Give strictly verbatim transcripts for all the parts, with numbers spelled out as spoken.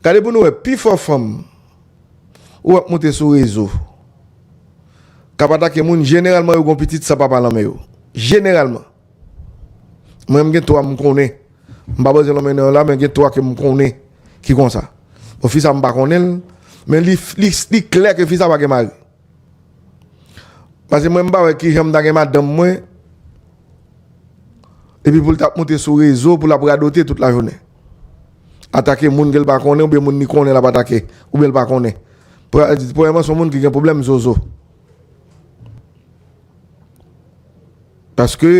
Gade pou nou wè, pifò fanm ou ap monte sou rezo k ap atake moun, jeneralman yo gon pitit san papa nan men yo. Jeneralman. Mwen, m gen twa m konnen. M pa bezwen nonmen non yo la, men gen twa ke m konnen ki konsa. Bon, fi sa m pa konnen l, men li, li, li klè ke fi sa pa gen mari. Paske mwen, m pa wè kijan m ta gen madanm mwen, epi pou l t ap monte sou rezo, pou l ap radote tout lajounen. Atake moun ke l pa konnen, oubyen moun li konnen l ap atake, oubyen l pa konnen. Premyèman, se yon moun ki gen pwoblèm zozo. Paske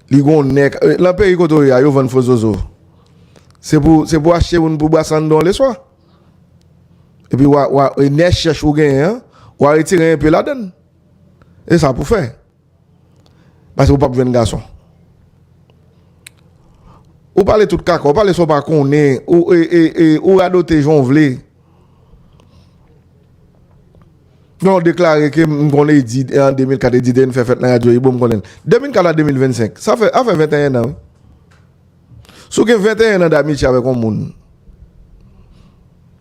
li gon nèg, eh, nan peyi kote w ye a, yo vann fo zozo. Se pou, se pou achte moun pou brase anndan w leswa. Epi w a, w a, e nè chèch ou genyen an, w a retire enpe ladann. E sa pou fè. Paske ou p ap jwenn gason. Ou pale tout kaka, ou pale sa w pa konnen, ou, e, e, e, ou radote jan w vle. Non, deklare ke m konn Edi an de mil kat, Edi te vin fè fèt nan radyo Ibo, m konnen l. De mil kat a de mil vennsenk, sa fè, a fè venteyen an, wi. Si w gen venteyen an damitye avèk yon moun,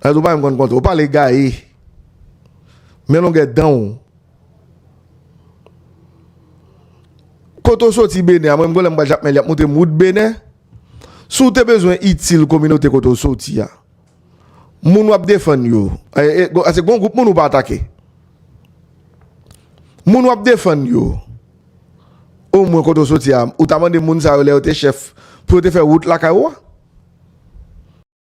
sa vle di w pa menm konn konte, ou pale gaye. Men longè dan w. Kote w soti Benè a, mwen, m gon lè m pral Jakmèl, y ap montre m wout Benè. Si w te bezwen itil kominote kote w soti a, moun w ap defann yo, e, e, gon, se gon gwoup moun ou pa atake. Moun w ap defann yo, omwen kote w soti a, ou ta mande moun sa yo lè yo te chèf pou yo te fè wout lakay ou a?